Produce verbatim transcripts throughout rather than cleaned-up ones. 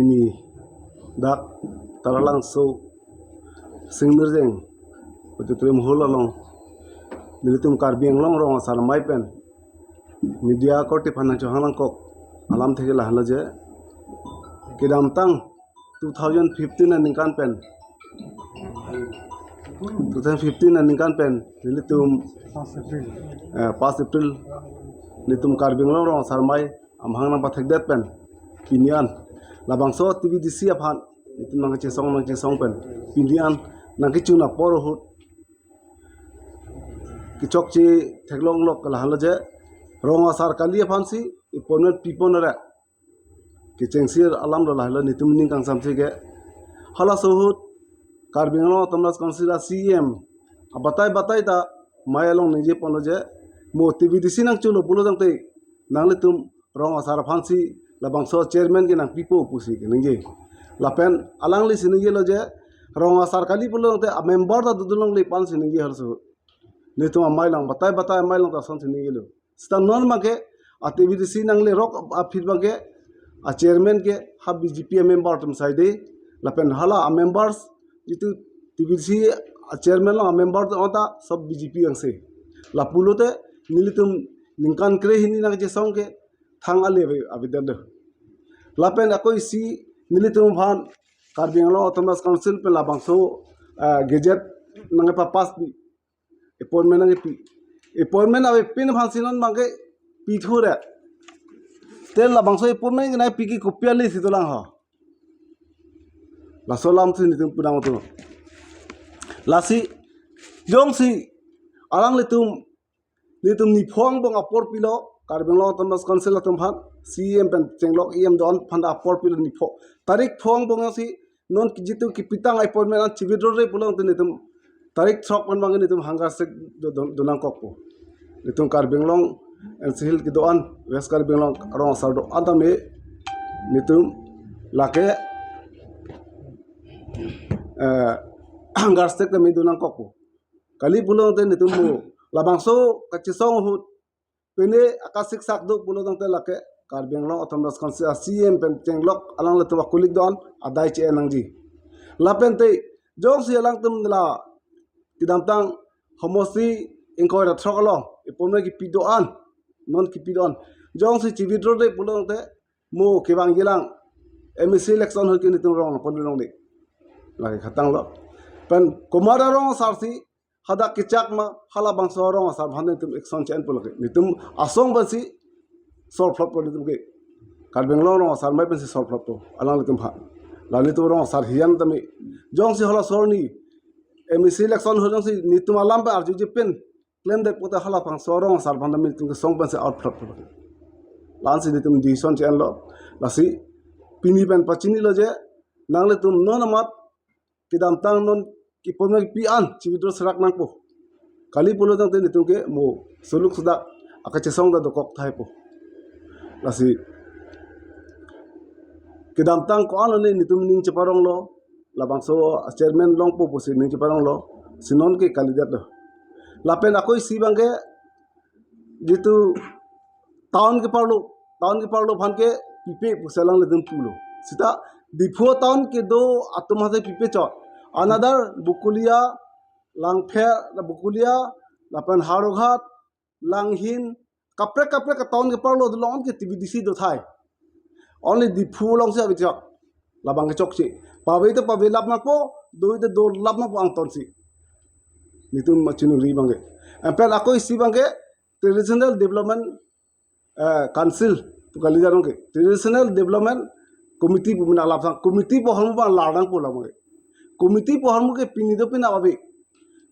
Ni dak Taralangso Singmirjeng auditorium hall along nelitum Karbi Anglong Rong Asar Amei pen media akorte aphan nangchohang nangkok alamthe ke lahenlo je, kedamtang two thousand fifteen aningkan pen, two thousand fifteen aningkan pen nelitum, eh, first April nelitum Karbi Anglong Rong Asar Amei amahang nangpathekdet pen pini an labangso T V D C aphan nelitum nangkachesong nangchesong pen pini an nangkechun apor ahut kechokche theklonglok ke lahenlo je, rong asar kali aphansi appointment pipon ra kechengsi alamlo lahenlo nelitum ning kangsamse ke. Halaso ahut Karbi Anglong Autonomous Council a C E M abatai batai ta amei along ningjeponlo je, mo T V D C nangcholo pulo tangte nanglitum rong asar aphansi labangso chairman ke nangpipo pusi keningje. Lapen alanglisi ningjelo je, rong asar kali pulo tangte amember ta dodun longle aphansi ningje halaso ahut. Nelitum amei along, batai batai amei along ta asonsi ningjelo. Seta non abangke a T V D C nanglerok aphi abangke a chairman ke ha B J P amember atum saide, lapen hala amembers jitu T V D C a chairman along amember atum ta sob B J P angse. Lapulote nelitum ningkan kre hini nangchesong ke thang ale ave, avedetlo. Lapen ako isi nelitum aphan Karbi Anglong Autonomous Council pen labangso, ah, gazette nangkepapass pi, appointment nangkepi. Appointment avepin aphansi non abangke pithu re. Te labangso appointment ke nangpi ke kopi alesi dolang ho. Laso alamsi nelitum pudam atum. Lasi jongsi alanglitum, nelitum nipho angbong apor pilo, Karbi Anglong Autonomous Council atum aphan, C E M pen chenglok E M do-an aphan apor pilo nipho. Tarik pho angbong si non jitu kepitang appointment an chi-withdraw re pulo tangte nelitum tarik throk pen abang nelitum hunger strike do, do, donangkokpo. Nelitum Karbi Anglong N C Hills kedo-an, West Karbi Anglong rong asar do-an tame nelitum lake, eh, hunger strike tame donangkokpo. Kali pulo tangte nelitum mo labangso kachesong ahut pine akasiksak do pulo tangte lake Karbi Anglong Autonomous Council a C E M pen chenglok alanglitum a colleague do-an adai che-en nangji. Lapen te jongsi alangtum la kedamtang homosti ingkoi ra throk along appointment kepi do-an, non kepi do-an, jongsi chi-withdraw de pulo tangte mo kevangjilang M A C election ahut ke nelitum rong pon longle. Lake khatanglo. Pen komat arong asarsi hadak kechak ma halabangso arong asar aphan nelitum action che-enpo lake. Nelitum asong pensi solve-po nelitum ke. Karbi Anglong Rong Asar Amei pensi solve-po alanglitum aphan. La nelitum rong asar hiyan tame jongsi halaso arni M A C election ahut jongsi nelitum alam pen arjuji pen klemdet pulote halabangso arong asar aphan tame nelitum kesong pensi out-po lake. La-ansi nelitum decision che-enlo. Lasi pini pen pachinilo je, nanglitum non amat kedamtang non appointment pi an chi-withdraw serak nangpo. Kali pulo tangte nelitum ke mo suluk sudak akachesong ta dokok tahaipo. Lasi kedamtang ko-an lo ne nelitum ning cheparonglo, labangso chairman longpo pusi ning cheparonglo, si non ke kalidetlo. Lapen ako isi abangke jitu town keparlo, town keparlo aphan ke pipe pusi alanglitum pulo. Seta Diphu town kedo atum hase pipe chot. Another Bokolia, Langpher, Bokolia, lapen Howraghat, Langhin, kaprek kaprek a-town keparlo along ke T V D C do tahai. Only Diphu alongsi ave chot. Labang kechokche. Pave te pavelap nangpo, do te dolap nangpo angtonsi. Nelitum machinuri abangke. Anpen ako isi abangke Traditional Development, eh, Council pu kalidet abangke. Traditional Development Committee pu mena lapsang. Committee pu ahormu abang lar nangpo labangke. Committee pu ahormu ke pini do penap ave.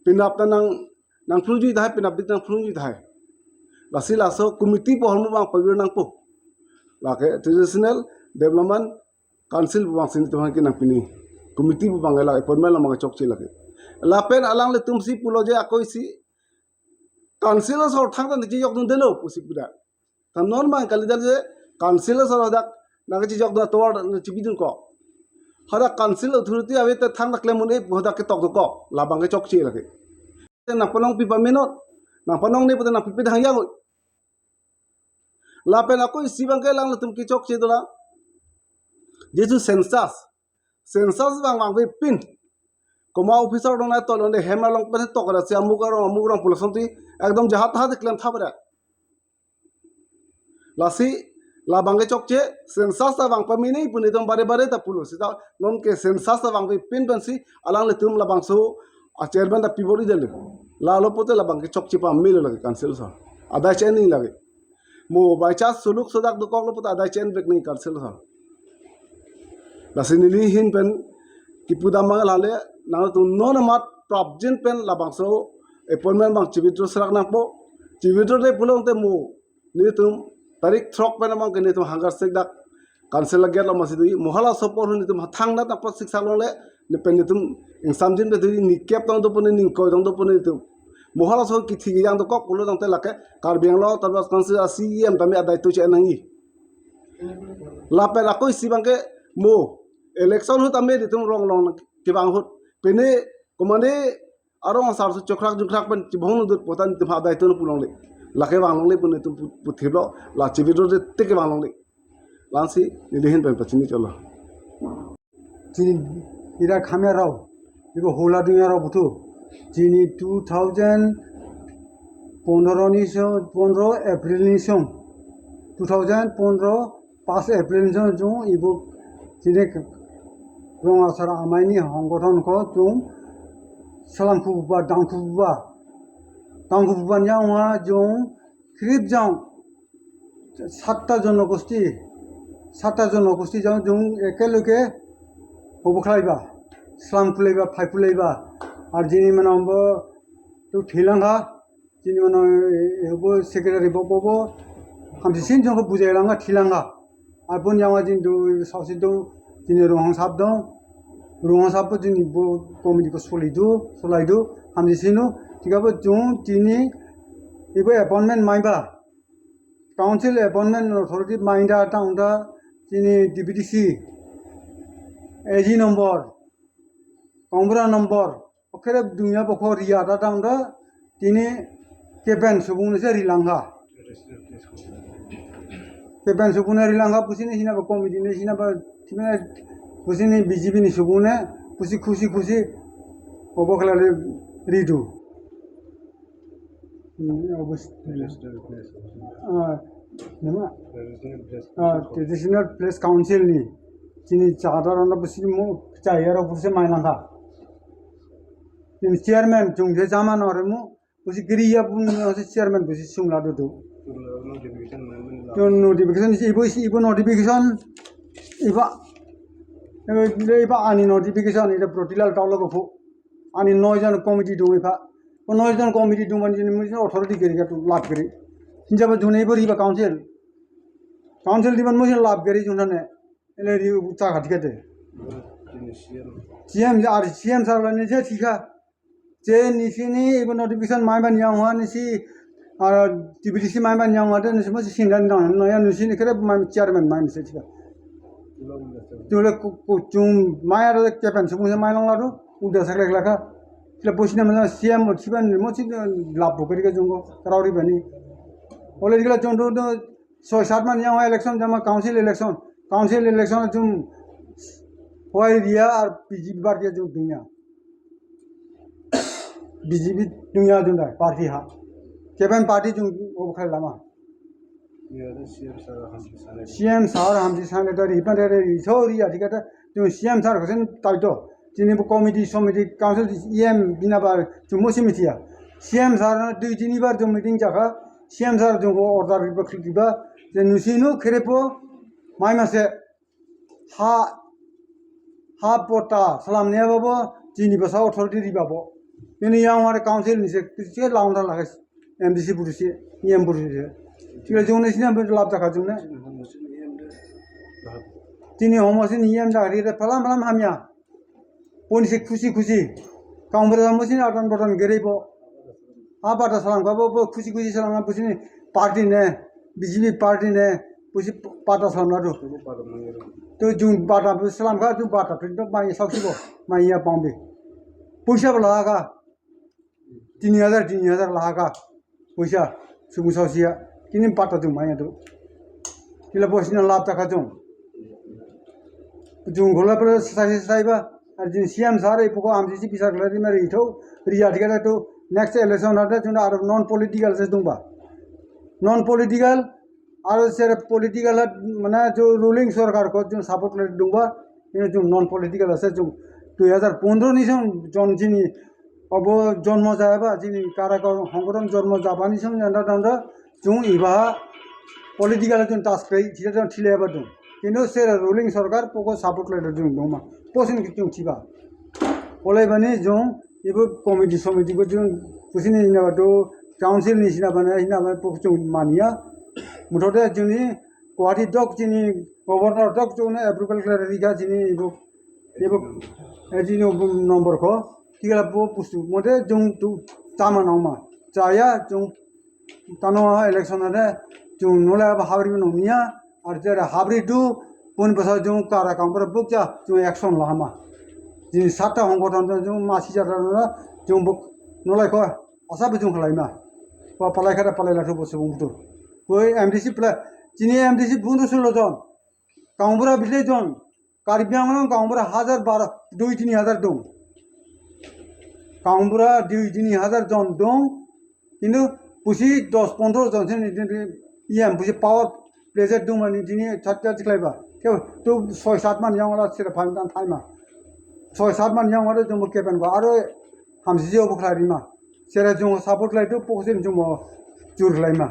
Penap ta nang, nangphrungji tahai, penapdik nangphrungji tahai. Lasi laso committee pu ahormu abang pavir nangpo. Lake Traditional Development Council pu abangsi nelitum aphan kenangpini. Committee pu abang la appointment along abang chokche lake. Lapen alanglitumsi pulo je ako isi council asor thangta nangchejokdundelo pusi puda. Ta non abang kalidet je council asor hadak nangchejokdun atovar nangchebidun ko. Hadak council authority ave te thangta klem un-e pu hadak ketok dokok. Labang kechokche lake. Nangpanong pi pamenon, nangpanongne pute nangpipe dang yang. Lapen ako isi abangke alanglitum kechokche dolang. Jesu census, census vang vangve pin. Komat officer dong na tolonde hem along pen tok ra si amuk arong amuk arong pulo asonsi ekdom jahat tahat klem thap ra. Lasi labang ke chokche, census ta vang pamene pu netum bare bare ta pulo. Seta non ke census ta vangve pin pensi alanglitum labangso a chairman ta pibor-i detlo. Lalo pote labang ke chokche pamelo lake council asor. Adai che-en nangji lake. Mo by chance suluk sudak dokoklo pote adai che-en vek nangji council asor. Lasi neli ahin pen kipu dam abang lahai le, nangtum non amat prapjin pen labangso appointment abang chi-withdraw serak nangpo. Chi-withdraw-le pulote mo netum tarik throk pen abang ke netum hangar sek dak council a gate along masi do-i. Mo halaso apor netum thang nat apot siksak longle, ne pen netum ingsamjin pen do-i, nikep tong do pune, ningkoi tong do pune netum. Mo halaso kithi kejang dokok pulo tangte lake Karbi Anglong Autonomous Council a C E M tame adai to che-en nangji. Lapen ako isi abang ke mo election ahut tame netum rong long kevang ahut. Pine komat arong asar su chokrak jukrak pen chibong nudut potan netum adai to pulongle. Lake vang longle pu netum pu-, puthilo, la chi-withdraw-le tik vang longle. Lasi neli ahin pen pachini cholo. Chini ira khamya rao, ibo hula dunya rao buthu. Chini two thousand pondro ni song, pondro April ni song, two thousand pondro pas April ni song jong ibo chini rong asar amei ni hongkothon ko jong salam kuba dang kuba dang kuba nyang wa jong krip jang সাতটা জনগোষ্ঠী, সাতটা জনগোষ্ঠী jang jong একেলগে hobo khlaiba, salam khlaiba, phai khlaiba. Ar chini mane bo tu thilangha, chini mane hobo secretary bo bo bo, hamsi sin jong ko bujai langha thilangha. Ar bon yang ajin do sausi do, chini Ronghang sahab do, Ronghang sahab bo chini bo committee ko solai do, solai do, hamsi sino, thik abo jong chini ibo appointment maiba. Council appointment authority maida tangda chini D P D C, A G number, Congress number, okhere dunya bokho riya ta tangda chini kepen subung ne se rilangha. Kepen subung ne rilangha pusi ne sina ba committee ne sina ba sina pusi ne B J P ni subung ne pusi khusi khusi obo khala le ridu. Hmm, obis-, Traditional place. Ah, nama? Traditional place. Ah, Traditional Place Council ni. Chini charter anda pusi mo chaya ro pusi mai langkha. Chini chairman chung je jama no re mo pusi kiri ya pun si chairman pusi sung la do do. Notification mai mai la. Chun notification si ibo si ibo notification iba, iba ani notification ida Protilal Taulo ko pho. Ani noi jon committee dung ipha. Ko noi jon committee dung ban jini musi authority geri ka tu lap geri. Sinja ba june ibo riba council. Council di ban musi lap geri juna ne. Ele ri ucha khat kate. Jini C M. C M ar C M sir la ne je thikha. Je nisi ni ibo notification mai ban yang ha nisi, ah, T B D C mai ban yang ha te nisi musi sindan dang no ya nisi ni kere mai chairman mai nisi thikha. Tule ku, ku chung mai aro kepen subung se mai long ladu, udah saklek laka. Tila pusi na mana C M o chiban mo si lap bo kari ka jungko, karauri bani. Ole dikla jung do, do, soi sat man yang election jama council election. Council election jung hoi riya ar B J P bar dia jung dunya. B J P dunya jung dai party ha. Kepen party jung o khai lama. C M sir hamsi sanglet. C M sir hamsi sanglet dari ipan dari ri so ri adi kata tu C M sir kosen taito. Chini bu committee, somiti, council, E M bina bar chumo si mithia. C M sir na dui tini bar jong meeting jaka. C M sir jong ko order riba klik riba. Je nusi nu kherepo mai mase ha, ha pota salam ne babo chini basa authority riba bo. Ini yang wari council ni se, se laung dan lagi M D C purusi, E M purusi. Chila jung ne sini ambil lap jaka jung ne. Chini homo sini E M dari de palam palam hamya. Pon si khusi khusi. Kaung berda mo sini atan botan gere bo. Apa ta salam ka bo, bo khusi khusi salam na pusi ni party ne, B J P party ne, pusi pata salam na do. To jung pata salam ka, jung pata print mai sausi bo, mai ya pangbi. Pusi apa lah ka? Tini hajar, tini hajar lah ka. Pusi, sumu sausi ya. Kini pata jung mai ya do. Kila pusi na lap ta ka jung. Jung gola pura sai sai ba. Ar jin C M sir ipuko amsi si pisar kala rima ri tho. Ri ya dikala to next election ada jun ar non political se dungba. Non political, ar sir political hat mana jo ruling sorkar ko jun support le dungba. Ini jun non political ase jun dui hazar pondro ni jun jon jini obo jonmo jaya ba jini kara ko hongkoron jonmo jabani song janda janda jun iba political jun task kre thila jun thile ba jun. Kintu sir ruling sorkar poko support le jun dungma. Posin ki jun thiba. Olai bani jun ibu committee somiti ko jun kusini na do council ni sina bana sina bana pok jun mania. Muthot juni Guwahati dok juni governor dok juni approval klarika juni ibu ibu eh, juni number ko. Tigala po pusu. Mote jun tu tama noma. Chaya jun tano election ade jun nola ba habri no nia. Ar jera habri tu pun basa jun kara kampura bukja jun action lama. Jini sata hongkoton jun masi jara nola jun buk nola ko asa bujung khalai ma. Pa palai kada palai lathu bosu bung tu. Koi M D C pla jini M D C bung tu sulo jon. Gaonbura village jon. Karbi Anglong gaonbura hajar bar dui tini hajar dong. Gaonbura dui tini hajar jon dong. Kintu pusi dos pondro jon sen ni ni iyam pusi power plant dong mani tini chat chat khlai ba. Ke tu soi sat man yang la sira phan dan thai ma. Soi sat man yang ada jumbo kepen ba. Aro hamsi jo bukhlai rima. Sira jumbo support lai tu pokosin jumbo jur lai ma.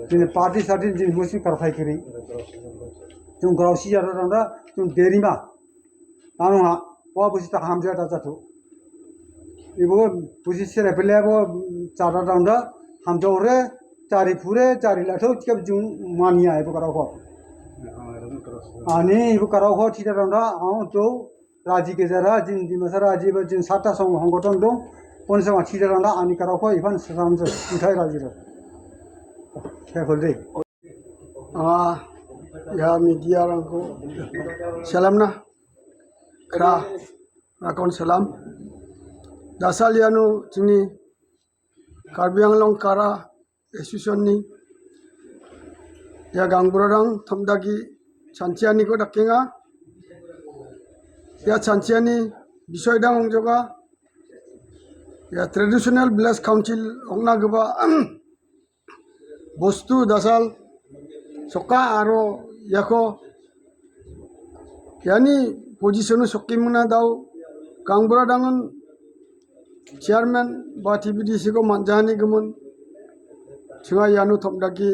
Jini party satin jini musi kar khai kiri. Jung grau si jara randa jung deri ma. Anu ha, wa busi ta hamja ta jatu. Ibu busi sira pele bo jara randa hamja ore chari phure chari latho chikap jung mania ibu karau ko. Ani ibu karau ko thida randa au to raji ke jara jin Dimasa raji ba jin sata song hongkoton dong pon sama thida randa ani karau ko iban samja uthai raji ro. Kya khol de. Ah, ya media rangko salam na. Kra rakon salam. Dasal yanu chini Karbi Anglong Kara Association ni ya gaonbura rang thamdagi chanchi ani ko dakenga. Ya chanchi ani bisoy dang ong joga. Ya traditional village council ongna geba bostu dasal soka aro yako yani position soki muna dau gaonbura dangon chairman ba T B D C ko manjani gemun chinga yanu thomdaki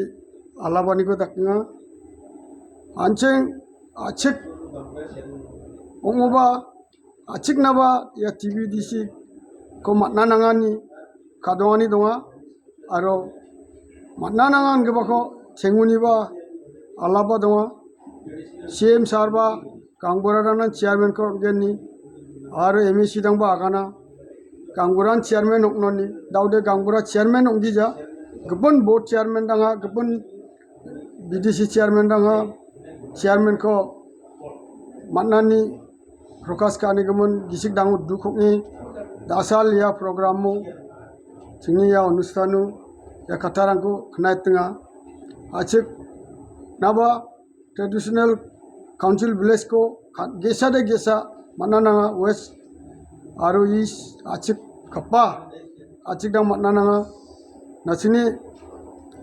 alabani ko daknga ancheng achik ongoba achik naba ya T B D C ko matna nangani kadongani donga aro matna nangan kebako chenguni ba alaba donga C M sir ba gaonbura dangnan chairman ko geni aro M A C dang ba agana gaonburan chairman oknoni daude gaonbura chairman okgija gepon board chairman danga gepon B D C chairman danga chairman ko matnani Prakash kani gemun gisik dangu dukuk ni dasal ya program mu chini ya onustanu ya katarangku kenai tenga achik naba traditional council village ko gesa de gesa matna nanga west aro east achik kapa achik dang matna nanga na chini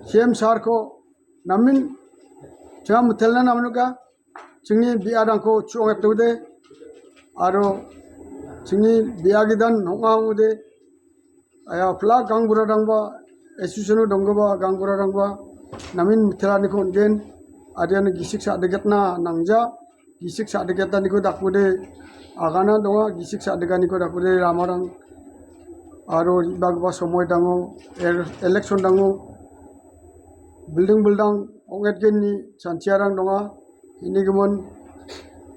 C M sir ko namin chama mutelna namnuka chini biya dangko chuang etude aro chini biya gidan nonga ude aya pla gaonbura dangba association dongba gaonbura dangba namin mithela ni kon gen adian gisik sa deget na nangja gisik sa deget ni ko dakude agana donga gisik sa deget ni ko dakude ramarang aro bagba somoy dango er- election dango building building onget gen ni chanchi arang donga ini gemon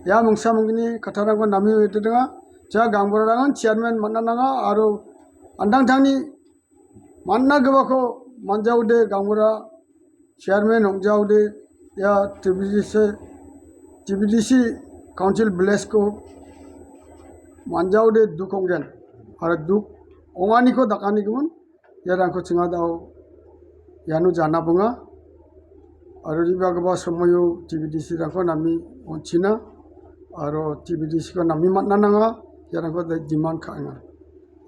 ya mungsa mungni katarang ko nami itu donga cha gaonbura dangan chairman matna nanga aro andang thangni matna gebako manjaude gaonbura chairman ongjaude ya T B D C T B D C council village ko manjaude duk onggen aro duk ongani ko dakani gemon ya rangko chinga dau yanu jana bunga aro riba gaba somoyo T B D C rangko nami onchina aro T V D C ko nami mat nananga, ya nangko de demand kha nga.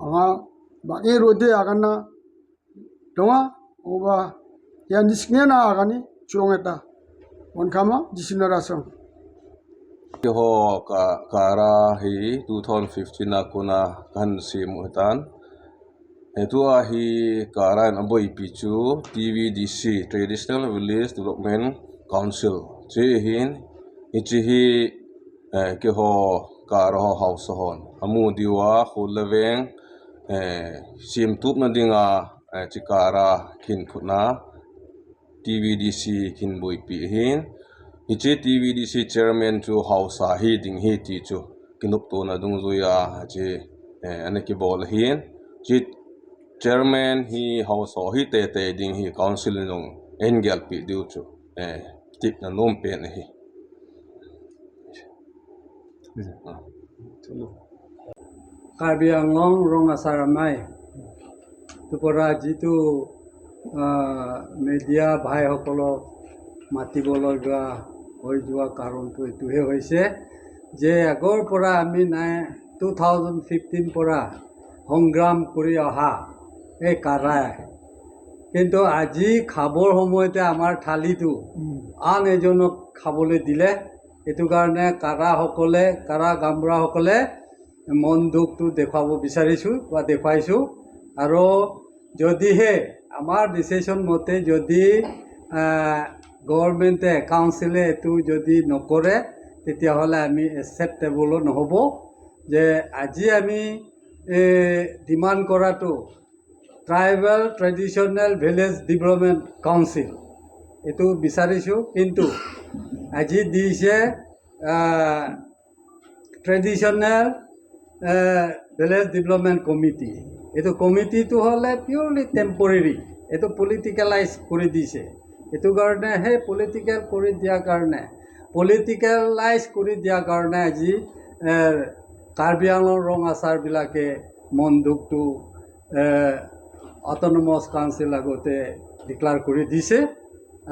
Anga bang e rode agana donga, oba ya nisnya na agani chong eta. Wan kama, Jisu na rasong. Ho ka, KARA hi two thousand fifteen akuna kan si muhtan. Etu ahi KARA an aboipi chu T V D C, Traditional Village Development Council. Che hin, ichi hi, eh, ke ho KARA ho house hon. Amu diwa ho leveng, eh, sim tup na dinga, eh, chi KARA khin khuna T V D C khin boipi hin. Ichi T V D C chairman chu house ahi ding hi ti chu. Kinuk to na dung zuya chi, eh, ane kibol hin. Chi chairman hi house ahi te te ding hi council nung en gel pi diu chu. Eh, tip na nom pen hi. Karbi Anglong Rong Asar Amei, Tripura jitu, ah, media bhai hokolok mati bolo jua hoi jua karon tu itu he hoise je agor pora ami nai two thousand fifteen pora hongram kuri aha ei KARA. কিন্তু আজি খাবৰ সময়তে আমাৰ থালিটো আন এজনক খাবলৈ দিলে। এইটো কাৰণে কাৰাসকলে, কাৰা গাঁওবুঢ়াসকলে মন দুখটো দেখুৱাব বিচাৰিছোঁ বা দেখুৱাইছোঁ। আৰু যদিহে আমাৰ ডিচিশ্যন মতে যদি গভৰ্ণমেণ্টে, কাউন্সিলে এইটো যদি নকৰে, তেতিয়াহ'লে আমি একচেপ্টেবলো নহ'ব। যে আজি আমি ডিমাণ্ড কৰাটো tribal traditional village development council এইটো বিচাৰিছোঁ, কিন্তু আজি দিছে ট্ৰেডিশ্যনেল ভিলেজ ডেভেলপমেণ্ট কমিটি। এইটো কমিটিটো হ'লে পিয়ৰলি টেম্পৰেৰী, এইটো পলিটিকেলাইজ কৰি দিছে। এইটো কাৰণে সেই পলিটিকেল কৰি দিয়াৰ কাৰণে, পলিটিকেলাইজ কৰি দিয়াৰ কাৰণে আজি এ, কাৰ্বি আংলং ৰং আচাৰবিলাকে মন দুখটো, এ, অট'নমাছ কাউন্সিল আগতে ডিক্লেয়াৰ কৰি দিছে।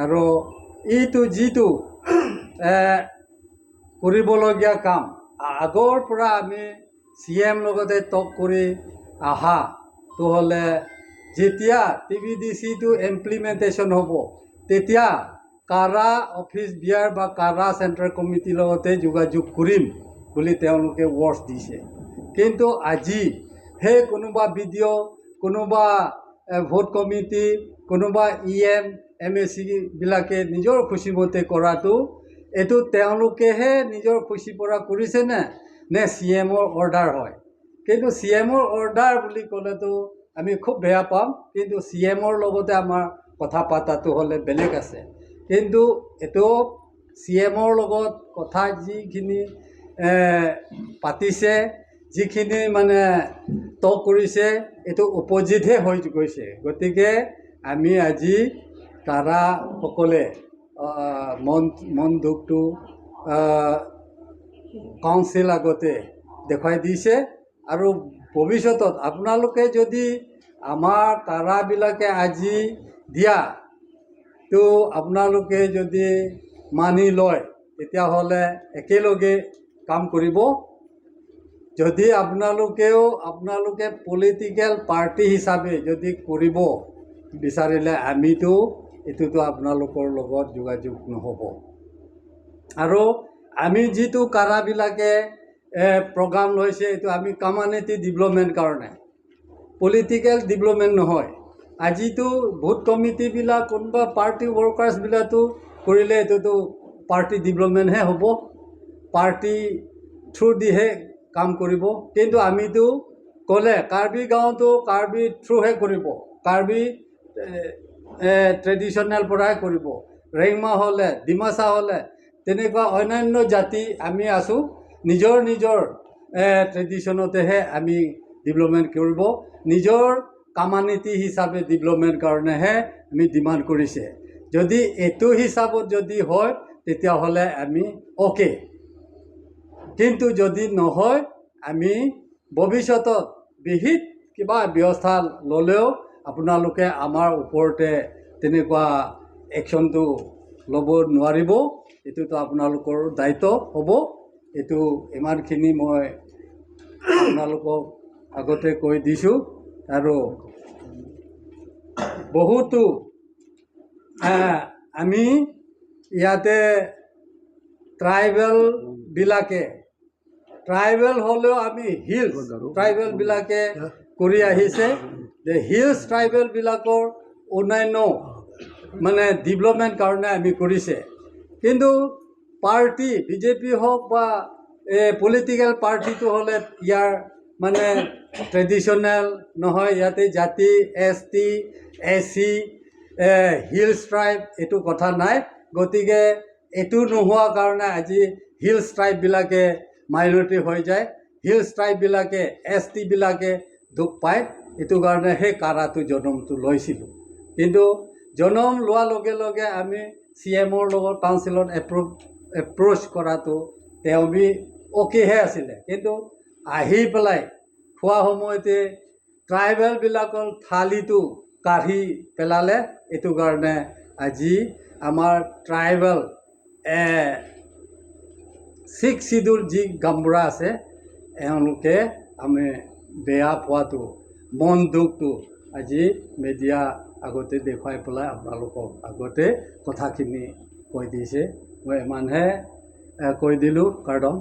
আৰু এইটো যিটো, এ, কৰিবলগীয়া কাম, আ-, আগৰ পৰা আমি চি এম লগতে টক কৰি আহা, তো হ'লে যেতিয়া টি ভি ডি চিটো ইমপ্লিমেণ্টেশ্যন হ'ব, তেতিয়া কাৰা অফিচ বিয়াৰ বা কাৰা চেণ্ট্ৰেল কমিটিৰ লগতে যোগাযোগ কৰিম বুলি তেওঁলোকে ৱৰ্ডছ দিছে। কিন্তু আজি সেই কোনোবা বি ডি অ', কোনোবা, এ, ভোট কমিটি, কোনোবা ই এম, এম এ চিবিলাকে নিজৰ খুচিমতে কৰাটো, এইটো তেওঁলোকেহে নিজৰ খুচি পৰা কৰিছে নে, নে চি এমৰ অৰ্ডাৰ হয়? কিন্তু চি এমৰ অৰ্ডাৰ বুলি ক'লেতো আমি খুব বেয়া পাম, কিন্তু চি এমৰ লগতে আমাৰ কথা পতাটো হ'লে বেলেগ আছে। কিন্তু এইটো চি এমৰ লগত কথা যিখিনি, এ, পাতিছে, যিখিনি মানে টক কৰিছে, এইটো অপজিটহে হৈ গৈছে। গতিকে আমি আজি কাৰাসকলে, আ, মন, মন দুখটো, আ, কাউন্সিল আগতে দেখুৱাই দিছে। আৰু ভৱিষ্যতত আপোনালোকে যদি আমাৰ কাৰাবিলাকে আজি দিয়া তো আপোনালোকে যদি মানি লয়, তেতিয়াহ'লে একেলগে কাম কৰিব। যদি আপোনালোকেও, আপোনালোকে পলিটিকেল পাৰ্টি হিচাপে যদি কৰিব বিচাৰিলে, আমিতো এইটোতো আপোনালোকৰ লগত যোগাযোগ নহ'ব। আৰু আমি যিটো কাৰাবিলাকে, এ, প্ৰগ্ৰাম লৈছে, এইটো আমি কমিউনিটি ডেভেলপমেণ্ট কাৰণে, পলিটিকেল ডেভেলপমেণ্ট নহয়। আজিতো ভোট কমিটিবিলাক কোনোবা পাৰ্টি ৱৰ্কাৰ্ছবিলাকতো কৰিলে এইটোতো পাৰ্টি ডেভেলপমেণ্টহে হ'ব, পাৰ্টি থ্ৰুদিহে কাম কৰিব। কিন্তু আমিতো ক'লে কাৰ্বি গাঁওতো কাৰ্বি থ্ৰুহে কৰিব, কাৰ্বি, এ, এ, ট্ৰেডিশ্যনেল পৰাই কৰিব। ৰেংমা হ'লে, ডিমাচা হ'লে, তেনেকুৱা অন্যান্য জাতি আমি আছোঁ, নিজৰ নিজৰ, এ, ট্ৰেডিশ্যনতেহে আমি ডেভেলপমেণ্ট কৰিব, নিজৰ কমিউনিটি হিচাপে ডেভেলপমেণ্ট কাৰণেহে আমি ডিমাণ্ড কৰিছে। যদি এইটো হিচাপত যদি হয়, তেতিয়াহ'লে আমি অ'কে, কিন্তু যদি নহয়, আমি ভৱিষ্যতত বিহিত কিবা ব্যৱস্থা ল'লেও আপোনালোকে আমাৰ ওপৰতে তেনেকুৱা একশ্যনটো ল'ব নোৱাৰিব। এইটোতো আপোনালোকৰ দায়িত্ব হ'ব। এইটো ইমানখিনি মই আপোনালোকক আগতে কৈ দিছোঁ। আৰু বহুতো আহ, আমি ইয়াতে ট্ৰাইবেলবিলাকে, ট্ৰাইবেল হ'লেও আমি হিলছ ট্ৰাইবেলবিলাকে কৰি আহিছে যে হিলছ ট্ৰাইবেলবিলাকৰ উন্নয়ন মানে ডেভেলপমেণ্ট কাৰণে আমি কৰিছে। কিন্তু পাৰ্টি বিজেপি হওক বা পলিটিকেল পাৰ্টিটো হ'লে ইয়াৰ মানে ট্ৰেডিশ্যনেল নহয়, ইয়াতে জাতি, এছ টি, এ চি, হিলছ ট্ৰাইব এইটো কথা নাই। গতিকে এইটো নোহোৱা কাৰণে আজি হিলছ ট্ৰাইববিলাকে মাইনৰিটি হৈ যায়, হিলছ ট্ৰাইববিলাকে, এছ টিবিলাকে দুখ পায়। এইটো কাৰণে সেই কাৰাটো জনমটো লৈছিলোঁ। কিন্তু জনম লোৱাৰ লগে লগে আমি চি এমৰ লগত কাউন্সিলত এপ্ৰ এপ্ৰ'চ কৰাটো তেওঁ বি অ'কেহে আছিলে। কিন্তু আহি পেলাই খোৱা সময়তে ট্ৰাইবেলবিলাকৰ থালিটো কাঢ়ি পেলালে। এইটো কাৰণে আজি আমাৰ ট্ৰাইবেল ছিক্স চিডুল যি গাঁওবুঢ়া আছে, এওঁলোকে আমি বেয়া পোৱাটো, মন দুখটো আজি মিডিয়া আগতে দেখুৱাই পেলাই আপোনালোকক আগতে কথাখিনি কৈ দিছে। মই ইমানহে এ, কৈ দিলোঁ। কাৰ্ডম।